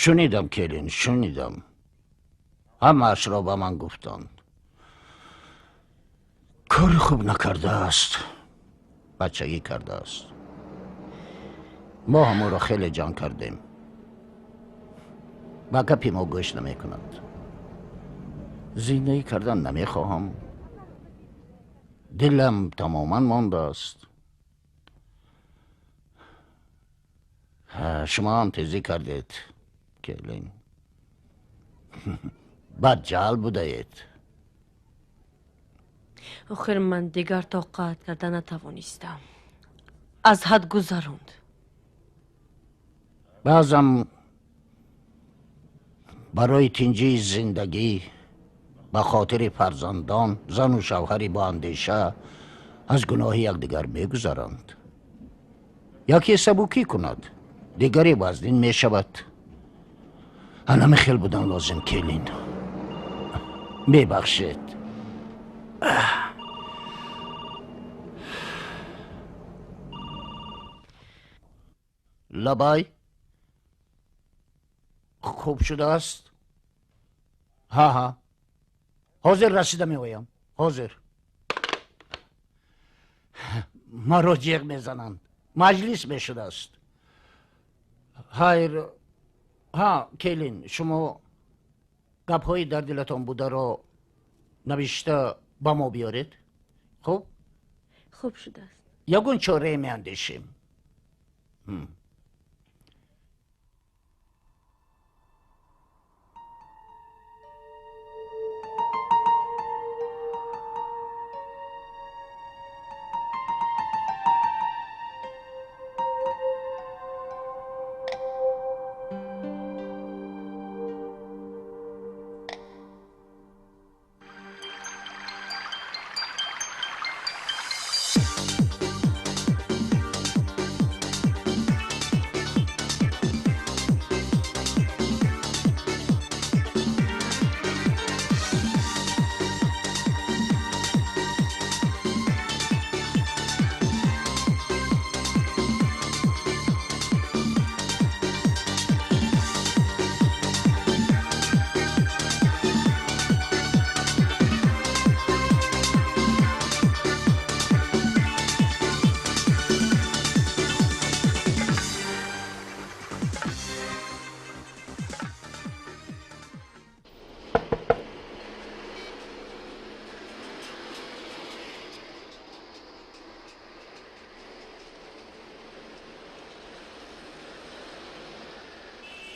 Шунидам, келин, шунидам. Ҳамаашро ба ман гуфтанд. Кори хуб накардааст, бачагӣ кардааст. Мо ҳам ӯро хеле ҷанг кардем. Ба гапи мо гӯш намекунад. Зиндагӣ кардан намехоҳам. Дилам тамоман мондааст. Шумо ҳам тезӣ кардед, келин. Бадҷаҳл будаед. Охир ман дигар тоқат карда натавонистам. Аз ҳад гузаронд. Баъзан барои тинҷии зиндагӣ, ба хотири фарзандон, зану шавҳари бо андеша аз гуноҳи якдигар мегузаранд. Яке сабукӣ кунад, дигаре вазнин мешавад. Ҳанами хел будан лозим, келин. Мебахшед. Лабай, хуб шудааст? Ҳа, ҳа, ҳозир расида меоям. Ҳозир. Маро ҷеғ мезананд. Маҷлис мешудааст. Хайр, ҳа, келин, шумо гапҳои дар дилатон бударо навишта ба мо биёред. Хуб? Хуб шудааст. Ягон чорае меандешем.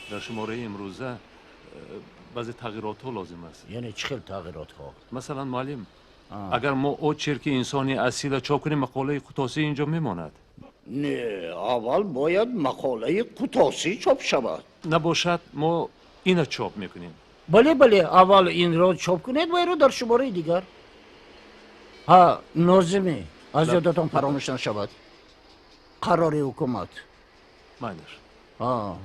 Дар шумораи имрӯза баъзе тағйиротҳо лозим аст. Яъне чӣ хел тағйиротҳо? Масалан, муаллим, агар мо очерки инсони асила чоп кунем, мақолаи Қутосӣ инҷо мемонад. Не, аввал бояд мақолаи Қутосӣ чоп шавад. Набошад, мо ина чоп мекунем. Бале, бале, аввал инро чоп кунед ва инро дар шумораи дигар. Ҳа, Нозимӣ, аз ёдатон фаромӯш нашавад. Қарори ҳукумат. Майлаш. Ҳа.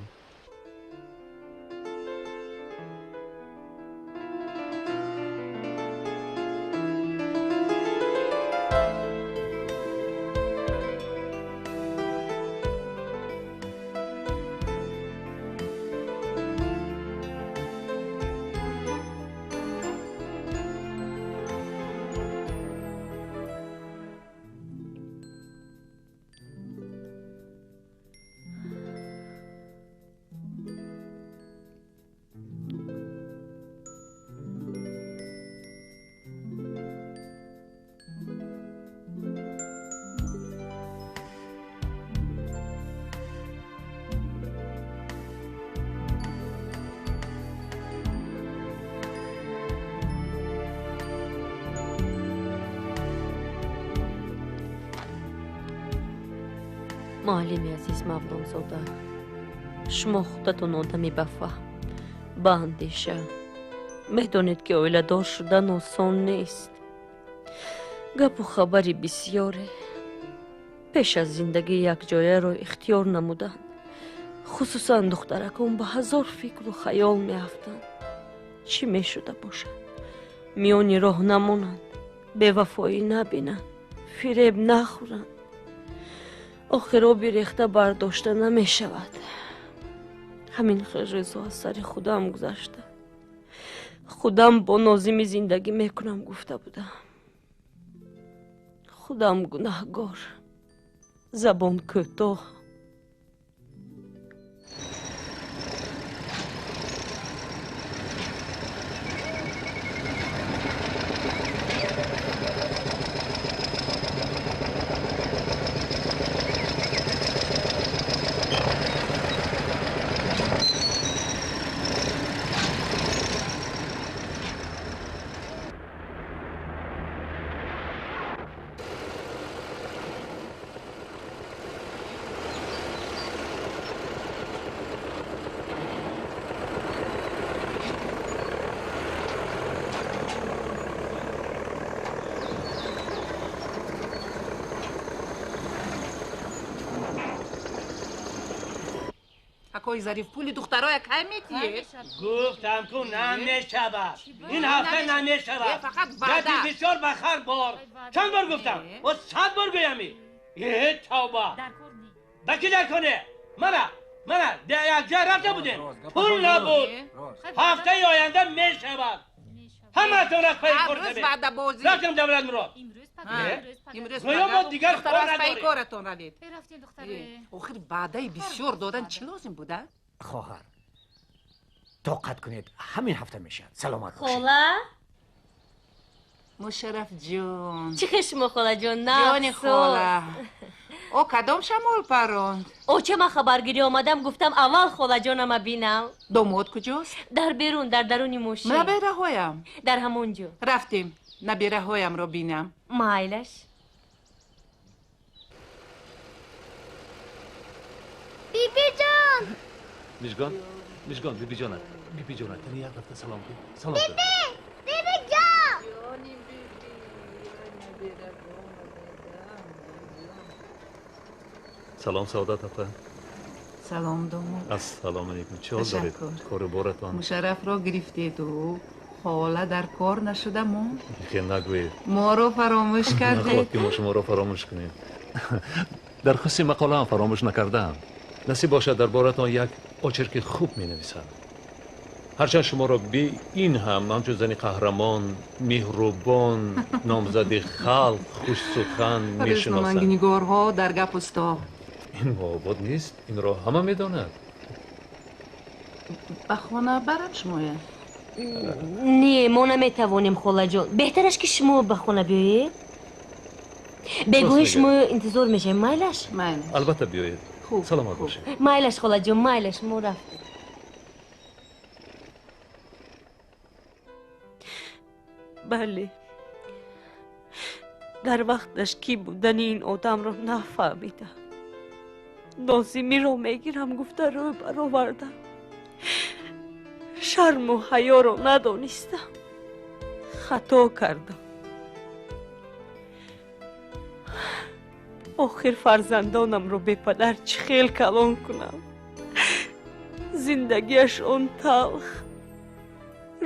Муаллими азиз Мавлонзода, шумо худатон одами бафаҳм, баандеша. Медонед, ки оиладор шудан осон нест. Гапу хабари бисёре. Пеш аз зиндагӣ якҷояро ихтиёр намуданд. Хусусан духтаракон ба ҳазор фикру хаёл меафтанд. Чӣ мешуда бошад? Миёни роҳ намонанд, бевафоӣ набинанд, фиреб нахӯранд. Охир оби рехта бардошта намешавад. Ҳамин хел рӯзҳо аз сари худам гузашта. Худам бо Нозими зиндагӣ мекунам гуфта будам. Худам гунаҳгор, забон кӯтоҳ. Акои Зариф, пули духтароя кай метиҳед? Гуфтам ку намешавад. Ин ҳафта намешавад. Гапи бисёр ба хар бор. Чанд бор гуфтам? О 100 бор гӯями. Э тавба. Ба ки дар коне? Мана, мана, якҷоя рафта будем. Пул набуд. Ҳафтаи оянда мешавад. Ҳамаатон аз пайи кор Имрӯз ваъдабозӣ. Рафтем Давлатмурод. Имрӯз Гӯё мо дигар духтаро кор аз пайи надорем. коратон равед. Охир ваъдаи бисёр додан чӣ лозим буда? Хоҳар, тоқат кунед, ҳамин ҳафта мешавад. Саломат бошед. Хола? Мушарраф ҷон. Чӣ хел шумо, холаҷон? Ҷони Нафсос. хола. О кадом шамол паронд? Оча, ман хабаргирӣ омадам, гуфтам аввал холаҷонама бинам. Домод куҷост? Дар берун, дар даруни мошин. Набераҳоям. Дар ҳамон ҷо. Рафтем, набераҳоямро бинам. Майлаш. Бибиҷон! Мижгон, Мижгон, бибиҷонат, бибиҷонат, тани як рафта салом кун. Салом кун. Бибиҷон! Салом, Саодат апа. Салом, домод. Ассалому алайкум. Чӣ ҳол доред? Ташаккур. Кору боратон? Мушаррафро гирифтеду хола дар кор нашуда монд. Хел нагӯед. Моро фаромӯш Нахоҳад кардед. ки мо шуморо фаромӯш кунем. Дар хусуси мақолаам фаромӯш накардаам. Насиб бошад, дар боратон як очерки хуб менависам. Ҳарчанд шуморо би ин ҳам ҳамчун зани қаҳрамон, меҳрубон, номзади халқ, хушсухан мешиносам. Рӯзноманигорҳо дар гап усто. Ин муҳобот нест, инро ҳама медонад. Ба хона барам шумоя? Не, мо наметавонем, холаҷон. Беҳтараш ки шумо ба хона биёед. Бегоҳи Рост шумо интизор мешавем. Майлаш? Майлаш. Албатта биёед. Хуб. Саломат бошед. Майлаш, холаҷон, майлаш, мо рафтем. Бале, дар вақташ кӣ будани ин одамро нафаҳмидам. Нозимиро мегирам гуфта рӯй баровардам. Шарму ҳаёро надонистам. Хато кардам. Охир фарзандонамро бепадар чӣ хел калон кунам? Зиндагиашон талх,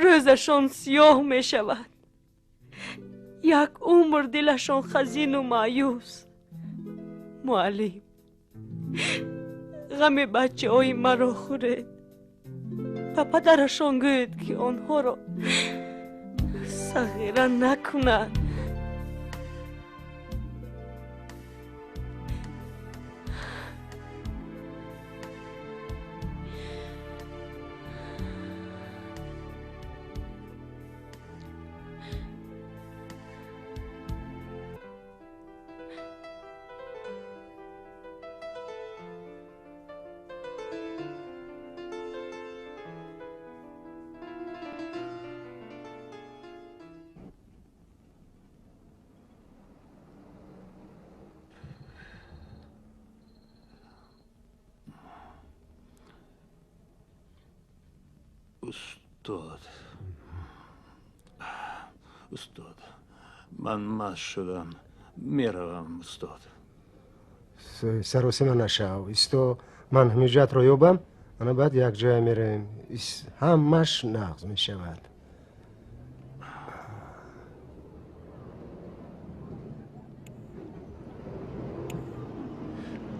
рӯзашон сиёҳ мешавад. Як умр дилашон хазину маъюс. Муаллим, ғами бачаҳои маро хӯред. Ба падарашон гӯед, ки онҳоро сағира накунад. Устод, устод, ман маст шудам, меравам, устод. Саросима нашав, исто, ман ҳуҷҷатро ёбам, ана баъд якҷоя меравем. Ҳамаш нағз мешавад.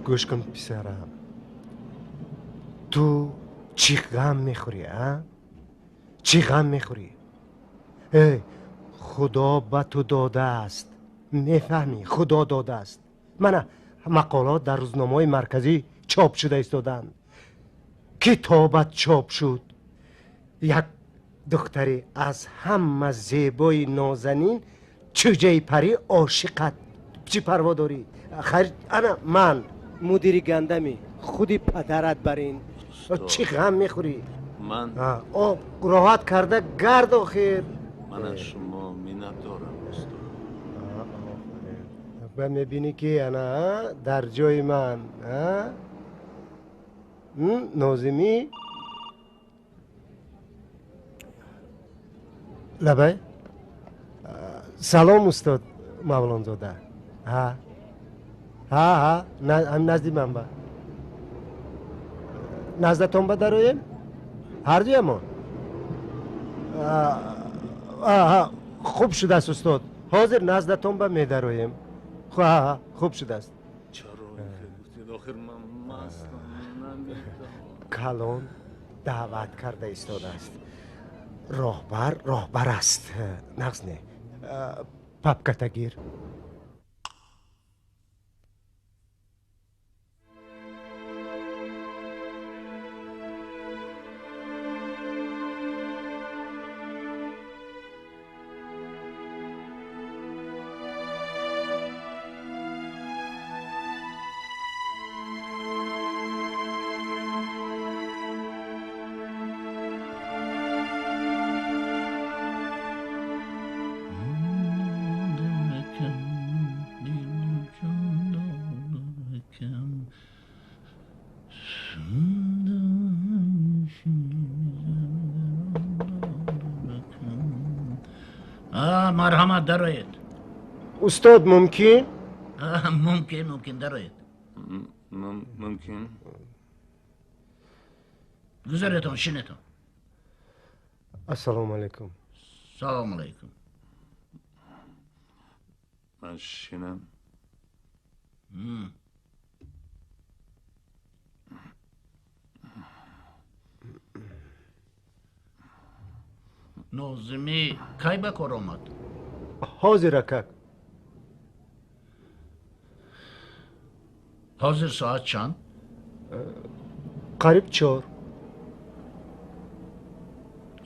Гӯш кун, писарам, ту Чӣ ғам мехӯрӣ, а? Чӣ ғам мехӯрӣ? Эй, Худо ба ту додааст. Мефаҳмӣ, Худо додааст. Мана мақолот дар рӯзномаҳои марказӣ чоп шуда истодаанд. Китобат чоп шуд. Як духтаре аз ҳама зебои нозанин, чӯҷаи парӣ ошиқат. Чӣ парво дорӣ? Хайр, ана ман мудири гандами худи падарат бар ин. Чӣ ғам мехӯрӣ? Ман об роҳат карда гард охир. Ман аз шумо миннатдорам, устод. Ба мебинӣ ки ана дар ҷои ман Нозимӣ. Лабай. Салом, устод Мавлонзода. Ҳа ҳа ҳа, назди ман ба наздатон ба дароем ҳардуямон. Хуб шудааст, устод, ҳозир наздатон ба медароем. Хуб шудааст. Чаро гуфтед? Охир ман мастам, наметавонам. Калон даъват карда истодааст. Роҳбар роҳбар аст, нағз не. Папката гир. Марҳамат, дароед. Устод, мумкин? Мумкин, мумкин, дароед. Мумкин. Гузаретон, шинетон. Ассалому алайкум. Салому алайкум. Ман шинам. Нозимӣ кай ба кор омад? Ҳозир, акак. Ҳозир соат чанд? Қариб 4.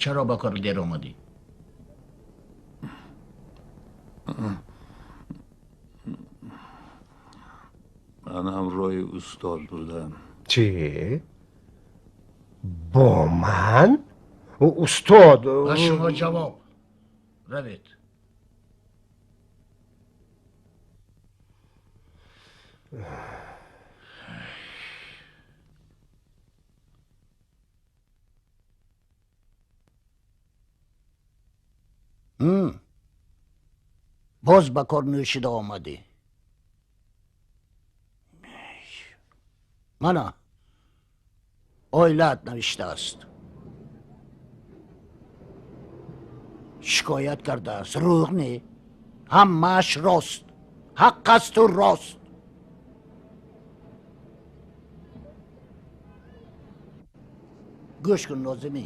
Чаро ба кор дер омадӣ? Ман ҳамроҳи устод будам. Чӣ? Бо ман? Устод. Ба шумо ҷавоб. Равед. Боз ба кор нӯшида омадӣ. Мана оилаат навиштааст. Шикоят кардааст. Рӯғ не, ҳамааш рост. Ҳақ асту рост. Гӯш кун, Нозимӣ,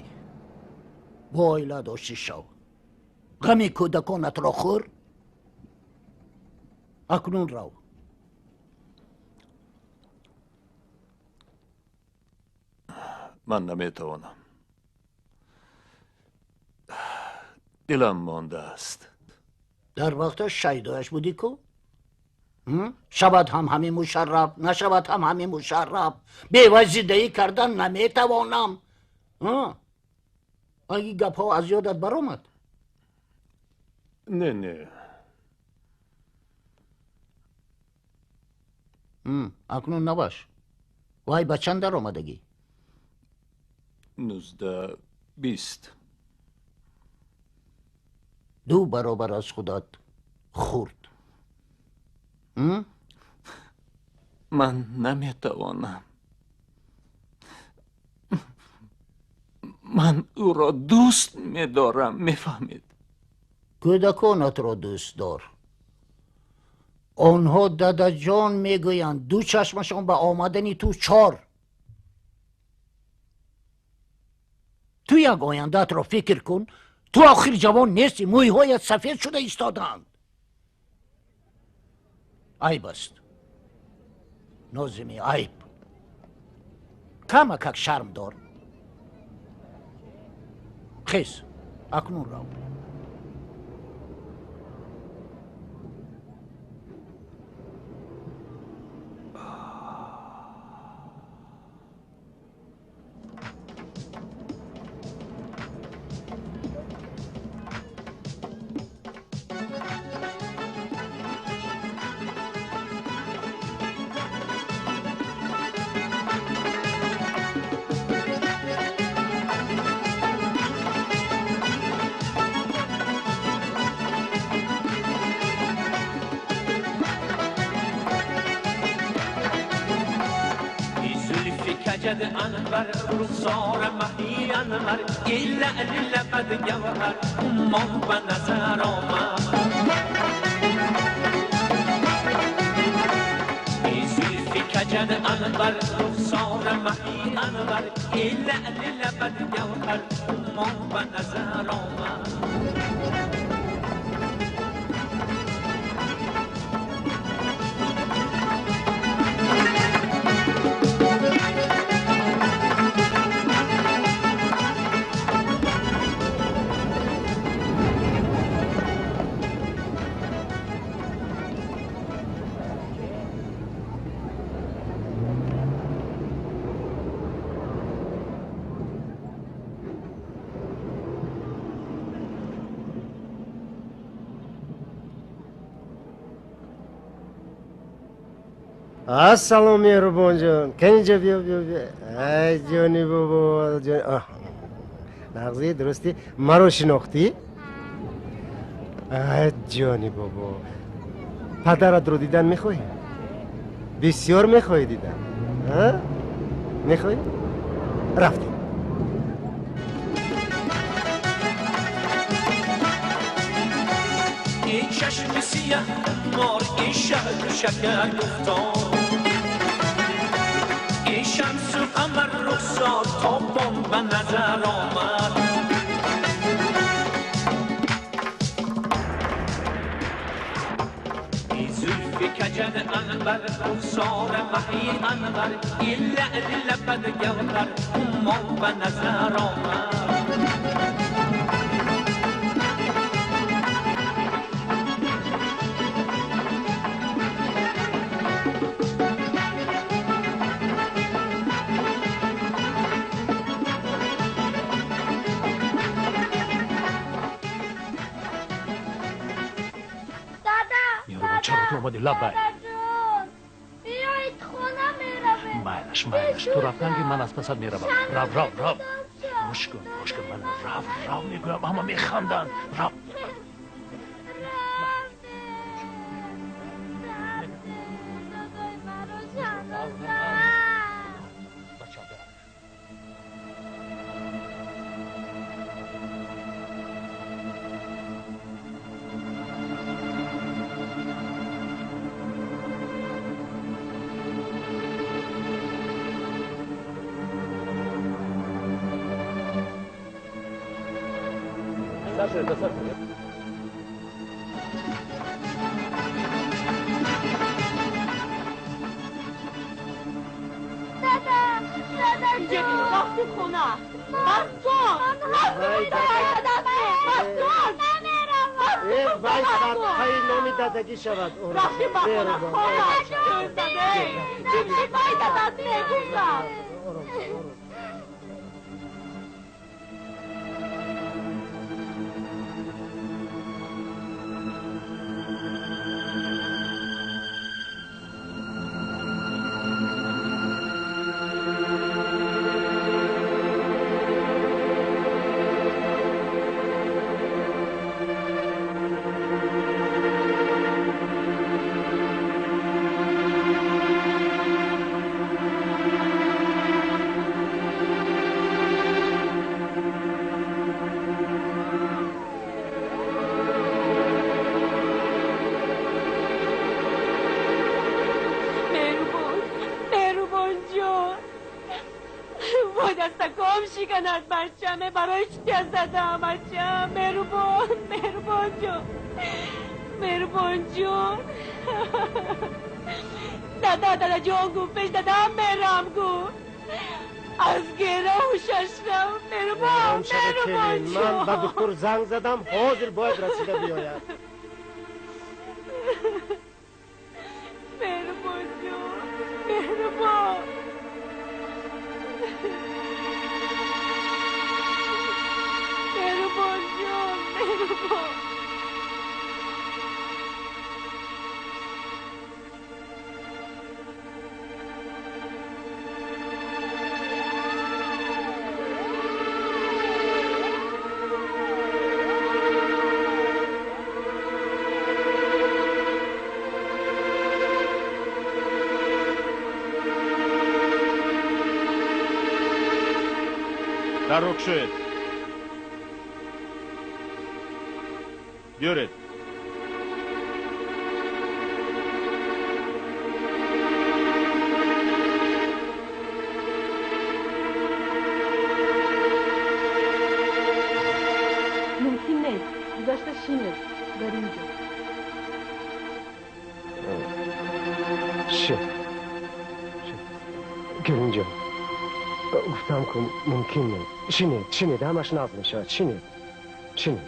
бо оилаат оштӣ шав. Ғами кӯдаконатро хӯр. Акнун рав. Ман наметавонам. Дилам мондааст. Дар вақташ шайдояш будӣ ку? Шавад ҳам ҳамин мушарраф, нашавад ҳам ҳамин мушарраф. Бевай зиндагӣ кардан наметавонам. Ин гапҳо аз ёдат баромад? Не, не. Акнун набаш. Вай ба чанд даромадагӣ? 19, 20. 2 баробар аз худат хурд. Ман наметавонам. Ман ӯро дӯст медорам, мефаҳмед? Кӯдаконатро дӯст дор. Онҳо дадаҷон мегӯянд, ду чашмашон ба омадани ту 4. Ту як ояндаатро фикр кун. Ту охир ҷавон нестӣ, мӯйҳоят сафед шуда истодаанд. Айб аст, Нозими, айб. Камакак шарм дор. Хез, акнун рав. انور رخسار مهی انور ای لعل لبت گوهر عمان به نظر آمد. ای زلف کجد انور رخسار مهی انور ای لعل لبت گوهر عمان به نظر آمد. Ассалом, меҳрубонҷон, каниҷа биё, биё, биё. Ай ҷони бобо, ҷон. Нағзи, дурустӣ? Маро шинохтӣ? Ай ҷони бобо, падаратро дидан мехоҳӣ? Бисёр мехоҳӣ дидан? Мехоҳӣ? Рафтем. Эй чашми сиёҳ мор, эй шаҳду шакар гуфтор, эй шамсу қамар рухсор тобон ба назар омад. Эй зулфи каҷад анвар рухсор маҳи анвар, эй лаъли лабат гавҳар уммон ба назар омад. омади лабай. Биёед, хона меравем. Майлаш, майлаш, ту рафтан ки ман аз пасат меравам. Рав, рав, рав. Гӯш кун, гӯш кун, ман рав, рав мегӯям, ҳама механданд. Рав. شود. رفتیم به خونه خانه جیب باید دست میگوشم. Дастаком шиканад бачаме, барои чӣ тия задам бачам? Меҳрубон, Меҳрубон ҷон, Меҳрубон ҷон. Дада, дадаҷон гуфт, пеш дадам мерам гуфт. Аз гера ҳушаш рафт. Меҳрубон, Меҳрубон ҷон. Ман ба духтур занг задам, ҳозир бояд расида биёяд. Меҳрубон ҷон, Меҳрубон. Меҳрубон ҷон, Меҳрубон. Дарро кушоед. Биёред. Мумкин нест. Гузашта шинед дар ин ҷо. Шед. Келинҷон, гуфтам ку мумкин нест. Шинед, шинед, ҳамаш нағз мешавад. Шинед, шинед.